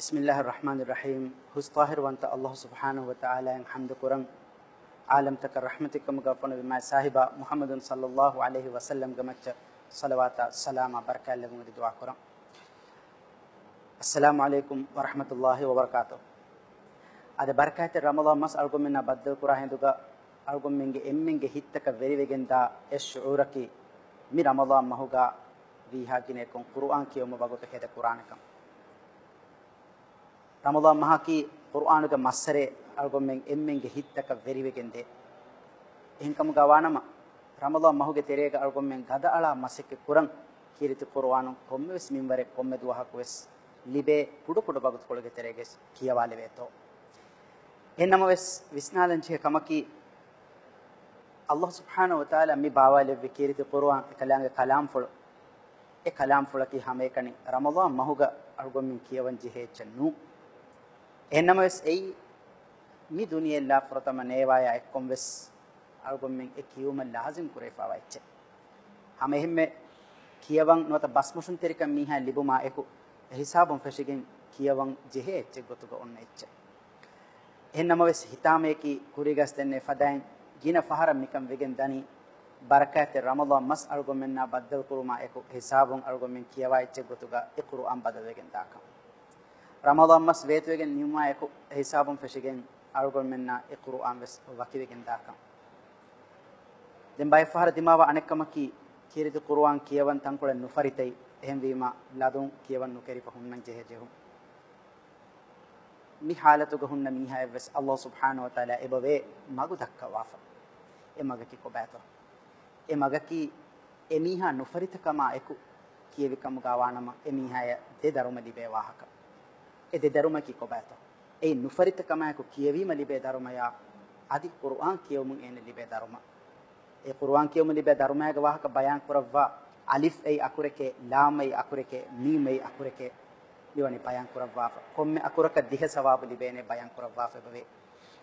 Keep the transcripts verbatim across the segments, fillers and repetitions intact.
ބިސްމިއްލާހި ރަޙްމާނި ރަޙީމް. ހުސް ޠާހިރުވަންތަ އައްލާހު ސުބްޙާނަހު ވަތަޢާލާއަށް ޙަމްދު ކުރަން، ޢާލަމްތަކަށް ރަޙްމަތެއްކަމުގަ ފޮނުވި މާތް ސާހިބާ މުޙައްމަދު ޞައްލައްލާހު ޢަލައިހި ވަސައްލަމްގެ މައްޗަށް ޞަލަވާތާ ސަލާމާ ބަރަކާތް ލެއްވުން އެދި ދުޢާ ކުރަން. އައްސަލާމު ޢަލައިކުމް ވަރަޙްމަތުﷲ ވަބަރަކާތުހު. އަދި ބަރަކާތްތެރި ރަމަޟާން މަސް އަޅުގަނޑުމެންނާ ބައްދަލުކުރާ ހިނދުގަ އަޅުގަނޑުމެންގެ އެންމެންގެ ހިތްތަކަށް ވެރިވެގެންދާ އެއް ޝުޢޫރަކީ، މި ރަމަޟާން މަހުގަ ވީހާ ގިނައަކުން ޤުރުއާން ކިޔެވުމަށް ވަގުތު ހޭދަ ކުރާނެކަން. ރަމަޟާން މަހަކީ ޤުރުއާނުގެ މައްސަރެއް އަޅުގަނޑުމެން އެންމެންގެ ހިތްތަކަށް ވެރިވެގެންދޭ. އެހެންކަމުގަ ވާނަމަ، ރަމަޟާން މަހުގެ ތެރޭގަ އަޅުގަނޑުމެން ގަދައަޅާ މަސައްކަތް ކުރަން، ކީރިތި ޤުރުއާނުން ކޮންމެވެސް މިންވަރެއް ކޮންމެ ދުވަހަކުވެސް ލިބޭ ކުޑަކުޑަ ވަގުތުކޮޅުގެ ތެރޭގަ ކިޔަވާލެވޭތޯ. އެހެންނަމަވެސް، ވިސްނާލަންޖެހޭ ކަމަކީ، އައްލާހު ސުބްޙާނަހު ވަތަޢާލާ މި ބާވާލެއްވި ކީރިތި ޤުރުއާން އެކަލާނގެ ކަލާމްފުޅު. އެ ކަލާމްފުޅަކީ ހަމައެކަނި ރަމަޟާން މަހުގަ އަޅުގަނޑުމެން ކިޔަވަން ޖެހޭ އެއްޗެއް ނޫން. އެހެންނަމަވެސް އެއީ މި ދުނިޔެއްލާ ފުރަތަމަ ނޭވާޔާ އެއްކޮންވެސް އަޅުގަނޑުމެން އެ ކިޔުމަށް ލާޒިމް ކުރެވިފާވާ އެއްޗެއް. ހަމަ އެހެންމެ ކިޔަވަން ނުވަތަ ބަސްމޮށުންތެރިކަން މީހާ ލިބުމާ އެކު އެ ހިސާބުން ފެށިގެން ކިޔަވަން ޖެހޭ އެއްޗެއް ގޮތުގަ އޮންނަ އެއްޗެއް. އެހެންނަމަވެސް، ހިތާމަޔަކީ ކުރީގަސް ދެންނެވި ފަދައިން ގިނަ ފަހަރަށް މިކަން ވެގެން ދަނީ، ބަރަކާތްތެރި ރަމަޟާން މަސް އަޅުގަނޑުމެންނާ ބައްދަލުކުރުމާ އެކު ހިސާބުން އަޅުގަނޑުމެން ކިޔަވާ އެއްޗެއް ގޮތުގަ އެ ޤުރުއާން ބަދަލުވެގެން ދާކަން. ރަމަޟާން މަސް ވޭތުވެގެން ނިމުމާ އެކު އެ ހިސާބުން ފެށިގެން އަޅުގަނޑުމެންނާ އެ ޤުރުއާން ވެސް ވަކިވެގެން ދާކަން. ދެން ބައެއް ފަހަރަށް ދިމާވާ އަނެއް ކަމަކީ، ކީރިތި ޤުރުއާން ކިޔަވަން ތަންކޮޅެއް ނުފަރިތައި، އެހެންވީމަ ލަދުން ކިޔަވަން ނުކެރިފަ ހުންނަން ޖެހޭ ޖެހުން. މި ޙާލަތުގަ ހުންނަ މީހާއަށްވެސް އައްލާހު ސުބްޙާނަހު ވަތަޢާލާ އެބަވޭ މަގު ދައްކަވާފަ. އެ މަގަކީ ކޮބާތޯ؟ އެ މަގަކީ އެ މީހާ ނުފަރިތަކަމާ އެކު ކިޔެވިކަމުގަ ވާނަމަ އެ މީހާޔަށް ދެ ދަރުމަ ލިބޭ ވާހަކަ. އެ ދެ ދަރުމައަކީ ކޮބާތޯ؟ އެއީ ނުފަރިތަކަމާއެކު ކިޔެވީމަ ލިބޭ ދަރުމަޔާ، އަދި ޤުރުއާން ކިޔެވުމުން އޭނަ ލިބޭ ދަރުމަ. އެ ޤުރުއާން ކިޔެވުމަށް ލިބޭ ދަރުމައިގެ ވާހަކަ ބަޔާން ކުރައްވާ، އަލިފް އެއީ އަކުރެކޭ، ލާމް އެއީ އަކުރެކޭ، މީމް އެއީ އަކުރެކޭ، މިވަނީ ބަޔާން ކުރައްވާފަ. ކޮންމެ އަކުރަކަށް ދިހަ ސަވާބު ލިބޭނޭ ބަޔާން ކުރައްވާފަ އެބަވޭ.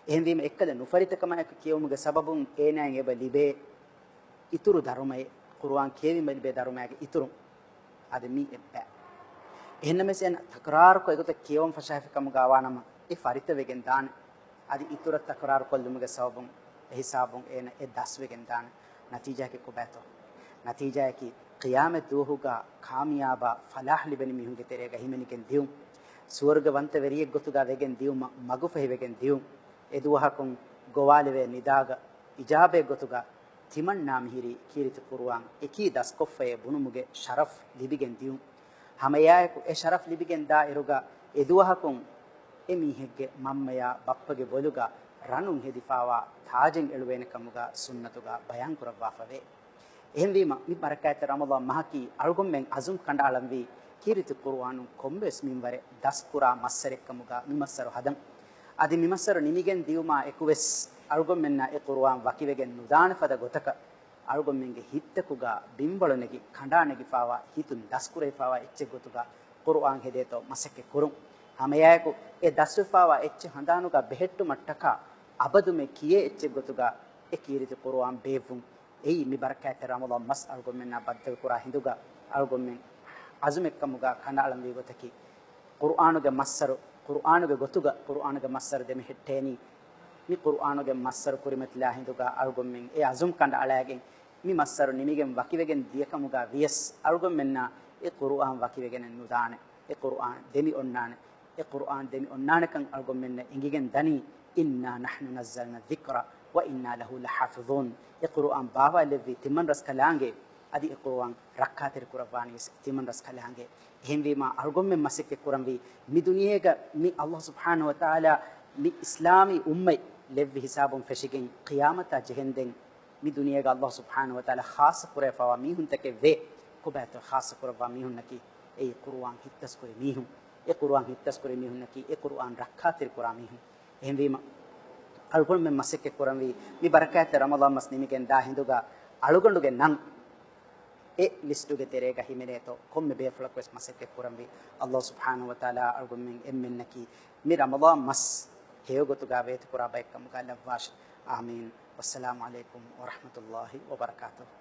އެހެންވީމަ އެއްކަލަ ނުފަރިތަކަމާއެކު ކިޔެވުމުގެ ސަބަބުން އޭނާއަށް އެބަ ލިބޭ އިތުރު ދަރުމައެއް، ޤުރުއާން ކިޔެވީމަ ލިބޭ ދަރުމައިގެ އިތުރުން. އަދި މީ އެއްބައި. އެހެންނަމަވެސް އޭނަ ތަކުރާރުކޮށް އެގޮތަށް ކިޔަވަން ފަށާފިކަމުގަ ވާނަމަ، އެ ފަރިތަވެގެން ދާނެ. އަދި އިތުރަށް ތަކުރާރު ކޮށްލުމުގެ ސަބަބުން އެ ހިސާބުން އޭނަ އެ ދަސްވެގެން ދާނެ. ނަތީޖާއަކީ ކޮބާތޯ؟ ނަތީޖާއަކީ ޤިޔާމަތް ދުވަހުގަ ކާމިޔާބާ ފަލާޙް ލިބެނި މީހުންގެ ތެރޭގަ ހިމެނިގެން ދިޔުން. ސުވަރުގަ ވަންތަވެރިއެއްގޮތުގަ ވެގެން ދިޔުމަށް މަގުފަހިވެގެން ދިޔުން. އެދުވަހަކުން ގޮވާލެވޭ ނިދާގަ އިޖާބައެއްގޮތުގަ ތިމަންނާ މިހިރީ ކީރިތި ޤުރުއާން އެކީ ދަސްކޮށްފައޭ ބުނުމުގެ ޝަރަފް ލިބިގެން ދިޔުން. ހަމައެއާއެކު އެ ޝަރަފް ލިބިގެން ދާ އިރުގަ އެދުވަހަކުން އެ މީހެއްގެ މަންމަޔާ ބައްޕަގެ ބޮލުގަ ރަނުން ހެދިފާވާ ތާޖެއް އެޅުވޭނެ ކަމުގަ ސުންނަތުގަ ބަޔާން ކުރައްވާފަވޭ. އެހެންވީމަ، މި ބަރަކާތްތެރި ރަމަޟާން މަހަކީ އަޅުގަނޑުމެން އަޒުމް ކަނޑައަޅަންވީ، ކީރިތި ޤުރުއާނުން ކޮންމެވެސް މިންވަރެއް ދަސްކުރާ މައްސަރެއްކަމުގަ މި މައްސަރު ހަދަން. އަދި މި މައްސަރު ނިމިގެން ދިޔުމާ އެކުވެސް، އަޅުގަނޑުމެންނާ އެ ޤުރުއާން ވަކިވެގެން ނުދާނެ ފަދަ ގޮތަކަށް، އަޅުގަނޑުމެންގެ ހިތްތަކުގަ ބިންވަޅު ނެގި، ކަނޑާ ނެގިފާވާ، ހިތުން ދަސްކުރެވިފާވާ އެއްޗެއް ގޮތުގަ ޤުރުއާން ހެދޭތޯ މަސައްކަތް ކުރުން. ހަމައެއާއެކު، އެ ދަސްވެފާވާ އެއްޗެއް ހަނދާނުގަ ބެހެއްޓުމަށްޓަކާ، އަބަދުމެ ކިޔޭ އެއްޗެއް ގޮތުގަ އެ ކީރިތި ޤުރުއާން ބޭއްވުން. އެއީ މި ބަރަކާތްތެރި ރަމަޟާން މަސް އަޅުގަނޑުމެންނާ ބައްދަލުކުރާ ހިނދުގަ އަޅުގަނޑުމެން އަޒުމެއްކަމުގަ ކަނޑައަޅަންވީ ގޮތަކީ، ޤުރުއާނުގެ މައްސަރު، ޤުރުއާނުގެ ގޮތުގަ ޤުރުއާނުގެ މައްސަރު ދެމެހެއްޓޭނީ، މި ޤުރުއާނުގެ މައްސަރު ކުރިމަތިލާ ހިނދުގަ އަޅުގަނޑުމެން އެ އަޒުމް ކަނޑައަޅައިގެން މި މައްސަރު ނިމިގެން ވަކިވެގެން ދިޔަކަމުގަ ވިޔަސް އަޅުގަނޑުމެންނާ އެ ޤުރުއާން ވަކިވެގެނެއް ނުދާނެ. އެ ޤުރުއާން ދެމި އޮންނާނެ. އެ ޤުރުއާން ދެމި އޮންނާނެކަން އަޅުގަނޑުމެންނަށް އެނގިގެން ދަނީ، إنا نحن نزلنا الذكر وإنا له لحافظون. އެ ޤުރުއާން ބާވާލެއްވީ ތިމަން ރަސްކަލާނގެ، އަދި އެ ޤުރުއާން ރައްކާތެރި ކުރައްވާނީ ވެސް ތިމަން ރަސްކަލާނގެ. އެހެންވީމާ، އަޅުގަނޑުމެން މަސައްކަތް ކުރަންވީ، މި ދުނިޔޭގަ މި އައްލާހު ސުބްޙާނަހު ވަތަޢާލާ މި އިސްލާމީ އުއްމަތް ލެއްވި ހިސާބުން ފެށިގެން، ޤިޔާމަތާ ޖެހެންދެން މި ދުނިޔޭގަ އައްލާހު ސުބްޙާނަހު ވަތަޢާލާ ޚާއްޞަ ކުރެވިފާވާ މީހުންތަކެއް ވޭ. ކޮބާތޯ ޚާއްޞަ ކުރައްވާ މީހުންނަކީ؟ އެއީ ޤުރުއާން ހިއްތަސްކުރި މީހުން. އެ ޤުރުއާން ހިއްތަސްކުރި މީހުންނަކީ އެ ޤުރުއާން ރައްކާތެރި ކުރާ މީހުން. އެހެންވީމަ، އަޅުގަނޑުމެން މަސައްކަތް ކުރަންވީ، މި ބަރަކާތްތެރި ރަމަޟާން މަސް ނިމިގެން ދާ ހިނދުގަ އަޅުގަނޑުގެ ނަން އެ ލިސްޓުގެ ތެރޭގަ ހިމެނޭތޯ ކޮންމެ ބޭފުޅަކުވެސް މަސައްކަތް ކުރަންވީ. އައްލާހު ސުބްޙާނަހު ވަތަޢާލާ އަޅުގަނޑުމެން އެންމެންނަކީ މި ރަމަޟާން މަސް ހެޔޮގޮތުގަ ވޭތުކުރާ ބައެއްކަމުގަ ލައްވާށި. އާމީން. ވައްސަލާމު ޢަލައިކުމް ވަރަޙްމަތުﷲ ވަބަރަކާތުހު.